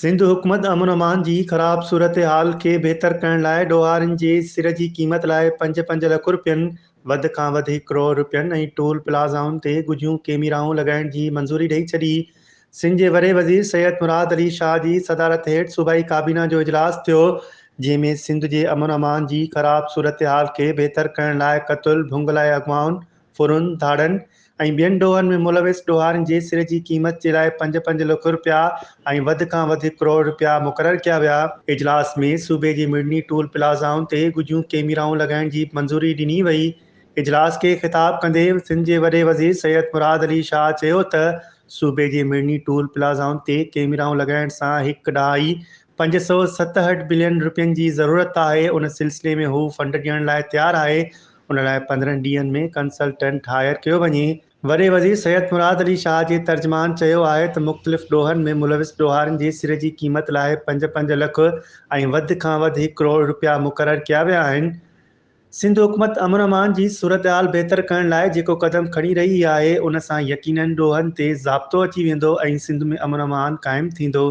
سنڌ حڪومت امن امان جي خراب صورتحال کي بهتر ڪرڻ لاء ڏوهارين جي سر جي قيمت لاء پنج پنج لک رپين، وڌ کان وڌ هڪ ڪروڙ رپين ۽ ٽول پلازائن تي ڳجهيون ڪيميرائون لڳائڻ جي منظوري ڏئي ڇڏي. سنڌ جي وڏي وزير سيد مراد علي شاهه جي صدارت هيٺ صوبائي ڪابينا جو اجلاس ٿيو، جنهن ۾ سنڌ جي امن امان جي خراب صورتحال کي بهتر ڪرڻ لاء قتل، ڀنگ لاء اغوائن، ڦرن، ڌاڙن ۽ ٻين ڏوهن ۾ ملوث ڏوهارين جي سر جي قيمت جي لاء پنج پنج لک رپيا ۽ وڌ کان وڌ هڪ ڪروڙ رپيا مقرر ڪيا ويا. اجلاس ۾ صوبي جي مڙني ٽول پلازائن تي ڳجهيون ڪيميرائون لڳائڻ جي منظوري ڏني وئي. اجلاس کي خطاب ڪندي سنڌ جي وڏي وزير سيد مراد علي شاهه چيو ته صوبي جي مڙني ٽول پلازائن تي ڪيميرائون لڳائڻ سان هڪ ڏهائي 567 بلين رپين جي ضرورت آهي، ان سلسلي ۾ هو فنڊ ڏيڻ لاء تيار آهي، ان لاء 15 ڏينهن ۾ ڪنسلٽنٽ هائر ڪيو وڃي. وڏي وزير سيد مراد علي شاهه جي ترجمان چيو آهي ته مختلف ڏوهن ۾ ملوث ڏوهارين جي سر جي قيمت لاء پنج پنج لک ۽ وڌ کان وڌ هڪ ڪروڙ رپيا مقرر ڪيا ويا آهن. سنڌ حڪومت امن امان جي صورتحال بهتر ڪرڻ لاء جيڪو قدم کڻي رهي آهي ان سان يقينن ڏوهن تي ضابطو اچي ويندو ۽ سنڌ ۾ امن امان قائم ٿيندو.